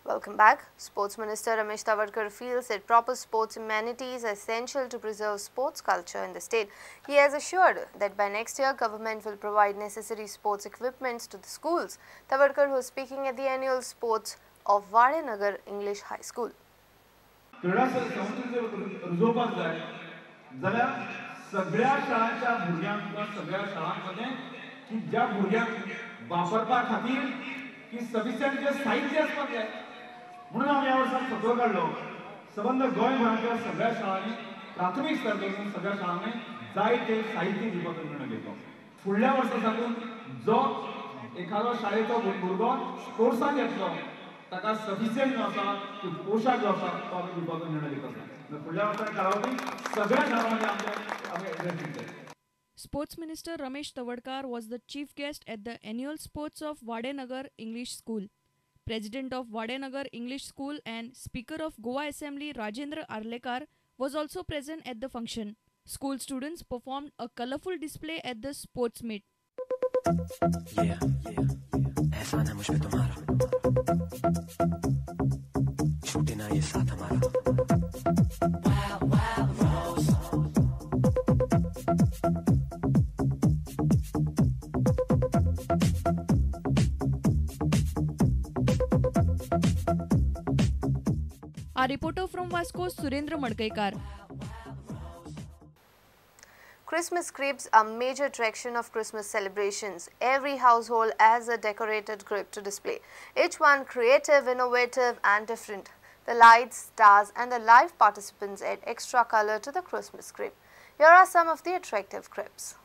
Welcome back. Sports Minister Ramesh Tawadkar feels that proper sports amenities are essential to preserve sports culture in the state. He has assured that by next year, government will provide necessary sports equipment to the schools. Tawadkar was speaking at the annual sports of Wadenagar English High School. क्रीडा संस्कृती रुजोवपाक जाय जाल्यार सगळ्या शाळांच्या भुरग्यांक किंवा सगळ्या शाळांमध्ये की ज्या भुरग्यांक वापरपा खातीर की सफिशियंट जे साहित्य आसपाक जाय म्हणून हांव ह्या वर्साक फटवो काडलो सबंद गोंयभरांतल्या सगळ्या शाळांनी प्राथमीक स्तरावरून सगळ्या शाळांनी जाय ते साहित्य दिवपाचो निर्णय घेतलो. फुडल्या वर्सा साकून जो एखादो शाळेचो भुरगो स्पोर्ट्सान येतलो ताका सफिशियंट जो आसा की पोशाख जो आसा तो आमी दिवपाचो निर्णय घेत आसा. फुडल्या वर्सा काळावधी सगळ्या शाळांनी आमचे आमी एड्रेस दितले. Sports Minister Ramesh Tawadkar was the chief guest at the annual sports of Wadenagar English School. President of Wadenagar English School and Speaker of Goa Assembly Rajendra Arlekar was also present at the function. School students performed a colorful display at the sports meet. Yeah, yeah. एहसान है मुझ pay तुम्हारा, छूटे ना ये साथ हमारा. Wild, wild rose. Our reporter from Vasco, Surendra Madkaikar. Christmas cribs are major attraction of Christmas celebrations. Every household has a decorated crib to display. Each one creative, innovative and different. The lights, stars and the live participants add extra color to the Christmas crib. Here are some of the attractive cribs.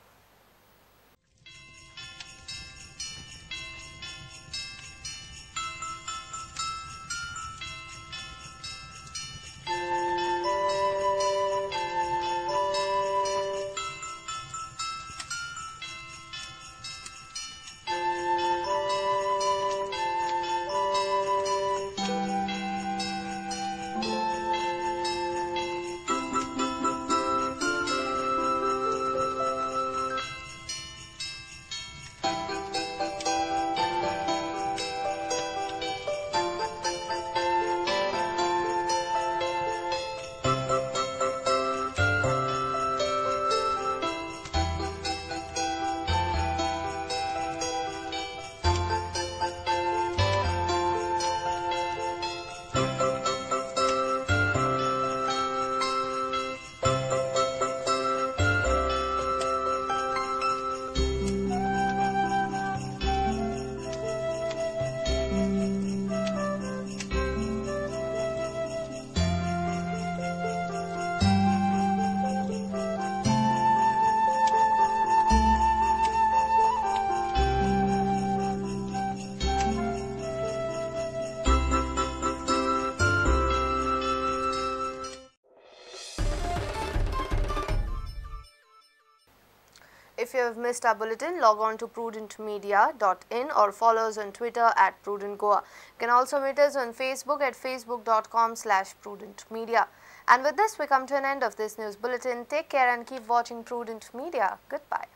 If you have missed our bulletin, log on to prudentmedia.in or follow us on Twitter at prudentgoa. You can also meet us on Facebook at facebook.com/prudentmedia. And with this, we come to an end of this news bulletin. Take care and keep watching Prudent Media. Goodbye.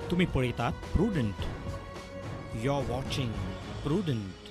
तुम्ही पळयतात Prudent. You're watching Prudent.